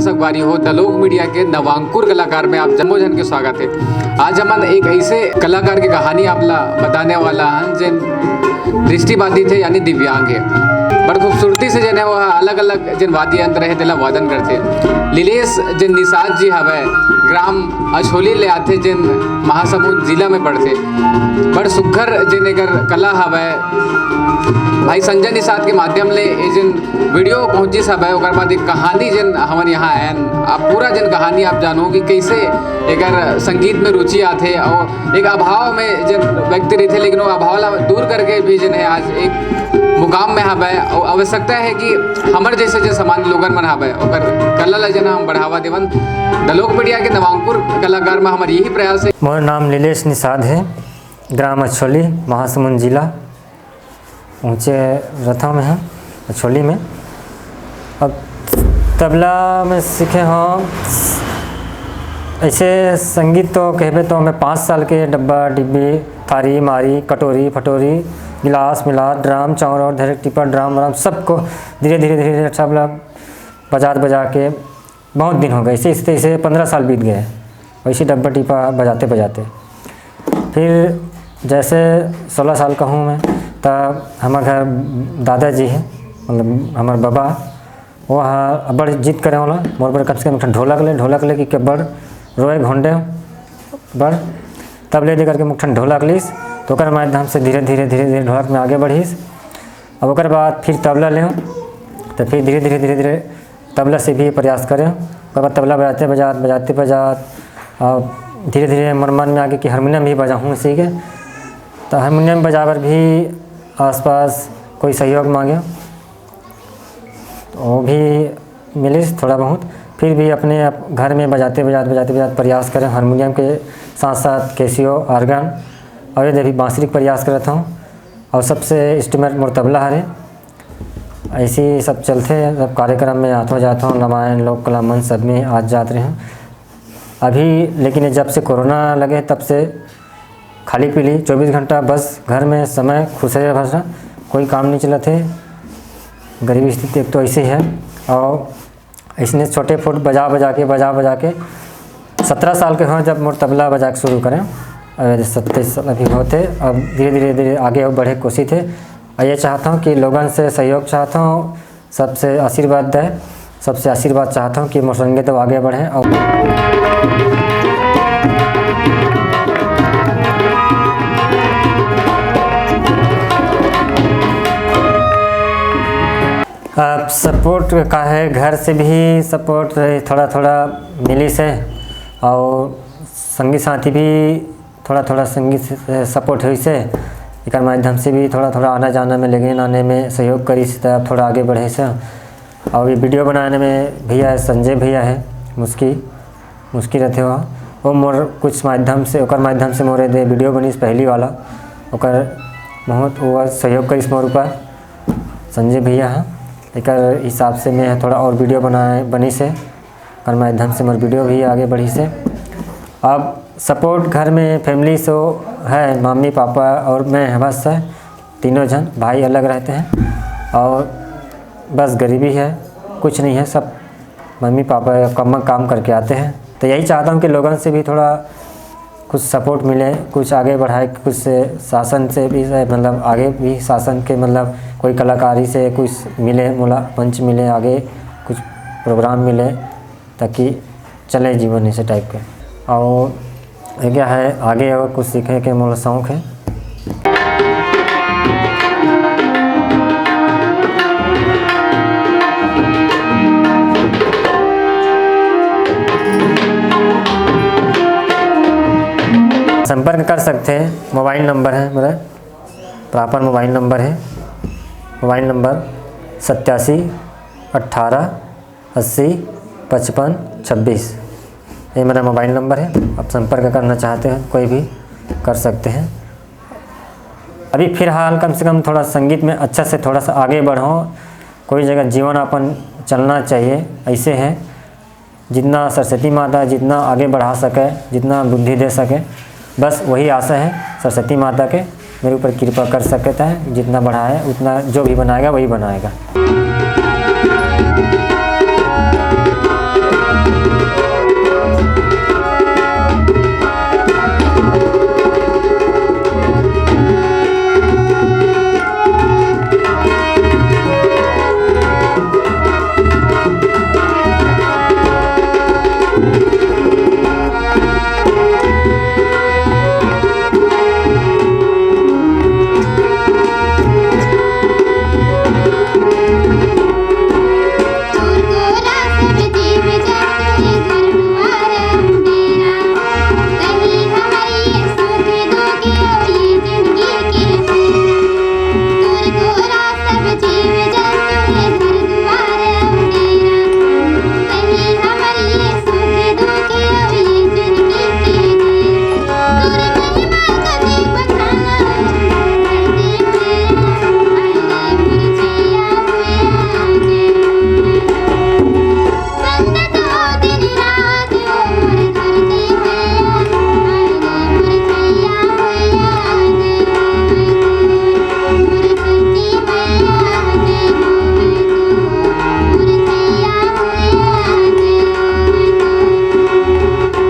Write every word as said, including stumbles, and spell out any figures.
संगवारी हो, द लोक मीडिया के नवांकुर कलाकार में आप जम्मो झन के स्वागत है। आज हमन एक ऐसे कलाकार के कहानी आप ला बताने वाला हन, जेन दृष्टिबाधित है, यानी दिव्यांग है। बड़ खूबसूरती से जेन है, वह अलग-अलग जेन वाद्य यंत्र है, तेला वादन करथे। लीलेश जेन निषाद जी हवय, ग्राम अछोली ले आथे, जेन महासमुंद जिला में पड़थे। बड़ सुघर जेन एकर कला हवय। भाई संजय निषाद के माध्यम ले ये जेन वीडियो पहुंचिस हवय, ओकर बाद एक कहानी जेन हमन यहाँ आयन, आप पूरा जेन कहानी आप जानहू कि कैसे एकर संगीत में रुचि आथे और एक अभाव में जेन व्यक्ति रहिथे, लेकिन वो अभाव ला दूर करके भी जेन है आज एक मुकाम में हवय। और आवश्यकता है कि हमर जैसे जे सामान्य लोगन मन हवय, ओकर कला ला जेन हम बढ़ावा देवन। द लोक मीडिया के नवांकुर कलाकार में हमर यही प्रयास है। मोर नाम लीलेश निषाद है, ग्राम अछोली, महासमुंद जिला। पहुँचे रथों में है, अछोली में। अब तबला में सीखे हों, ऐसे संगीत तो कहबे तो हमें पाँच साल के डब्बा, डिब्बी, थारी, मारी, कटोरी, फटोरी, गिलास, मिलास, ड्राम, चाउर और धरे टिपा, ड्राम, व्राम, सबको धीरे, धीरे, धीरे, धीरे तबला बजात, बजा के बहुत दिन हो गए, ऐसे, ऐसे, ऐसे पन्द्रह साल बीत गए, वैसे डब्बा टिपा बजाते, बजाते। फिर जैसे सोलह साल का हूँ मैं, तब हमारे घर दादाजी है, मतलब हमारे बाबा, वो हा बड़ जिद करे होला, मोर बर कम से कम एक ठन ढोलक ले, ढोलक ले कि के बड़ रोए घोंडे बड़, तब ले दे करके मुठन ढोलक लीस, तो ओकर माध्यम से धीरे, धीरे, धीरे, धीरे ढोलक में आगे बढ़ीस। अब ओकर बाद फिर तबला ले, तो फिर धीरे, धीरे, धीरे, धीरे तबला से भी प्रयास करे। ओकर बाद तबला बजाते, बजात, बजाते, बजात, और धीरे, धीरे मोर मन में आगे कि हारमोनियम भी बजाहूँ सीखे। तो हारमोनियम बजाबर भी आसपास कोई सहयोग मांगे, तो वो भी मिलिस थोड़ा बहुत। फिर भी अपने आप घर में बजाते, बजात, बजाते, बजात प्रयास करें। हारमोनियम के साथ साथ कैसियो, ऑर्गन और ये भी बांसुरी के प्रयास करत हूँ। और सबसे इंस्ट्रूमेंट मोर तबला हरे। ऐसे ही सब चलते, सब कार्यक्रम में आतो जातो, रामायण, लोक कला मंच सब में आज जात रहे हैं। अभी लेकिन ये जब से कोरोना लगे, तब से खाली पीली चौबीस घंटा बस घर में समय खुश रहे, बस कोई काम नहीं चलत है। गरीबी स्थिति एक तो ऐसे ही है, और इसने छोटे फुट बजा, बजा के, बजा, बजा के सत्रह साल के हों जब मोर तबला बजा के शुरू करें। अब सत्ताईस साल अभी होते, अब धीरे, धीरे, धीरे आगे और बढ़े कोशिश है। और ये चाहता हूँ कि लोगन से सहयोग चाहता हूँ, सबसे आशीर्वाद दे, सबसे आशीर्वाद चाहता हूँ कि मोर संगे तो आगे बढ़े। और आप सपोर्ट का है, घर से भी सपोर्ट थोड़ा, थोड़ा मिलिस है, और संगी साथी भी थोड़ा, थोड़ा संगी से सपोर्ट होइस है। एकर माध्यम से भी थोड़ा, थोड़ा आना जाना में, लेने आने में सहयोग करिस, तब थोड़ा आगे बढ़े से। और ये वीडियो बनाने में भैया है, संजय भैया है, मुस्की, मुस्की रहते हो, वो मोर कुछ माध्यम से, ओकर माध्यम से मोरे दे वीडियो बनिस पहली वाला, ओकर बहुत वो सहयोग करिस मोर ऊपर। संजय भैया है, एकर हिसाब से मैं थोड़ा और वीडियो बनाए बनिस है, ओकर माध्यम से मोर वीडियो भी आगे बढ़िस है। अब सपोर्ट घर में फैमिली से है, मम्मी पापा और मैं है, बस है, तीनों जन भाई अलग रहते हैं और बस गरीबी है, कुछ नहीं है, सब मम्मी पापा कम काम करके आते हैं। तो यही चाहता हूँ कि लोगन से भी थोड़ा कुछ सपोर्ट मिले, कुछ आगे बढ़ाए, कुछ से शासन से भी, मतलब आगे भी शासन के, मतलब कोई कलाकारी से कुछ मिले, मोला मंच मिले, आगे कुछ प्रोग्राम मिले, ताकि चले जीवन इसे टाइप के। और ये क्या है, आगे और कुछ सीखे के मोला शौक है। संपर्क कर सकते हैं, मोबाइल नंबर है मेरा, प्रॉपर मोबाइल नंबर है, मोबाइल नंबर सत्तासी अट्ठारह अस्सी पचपन छब्बीस, ये मेरा मोबाइल नंबर है। आप संपर्क करना चाहते हैं, कोई भी कर सकते हैं। अभी फिलहाल कम से कम थोड़ा संगीत में अच्छा से थोड़ा सा आगे बढ़ो, कोई जगह जीवन यापन चलना चाहिए। ऐसे है, जितना सरस्वती माता जितना आगे बढ़ा सके, जितना बुद्धि दे सके, बस वही आशा है सरस्वती माता के, मेरे ऊपर कृपा कर सकता है। जितना बढ़ाए उतना, जो भी बनाएगा वही बनाएगा।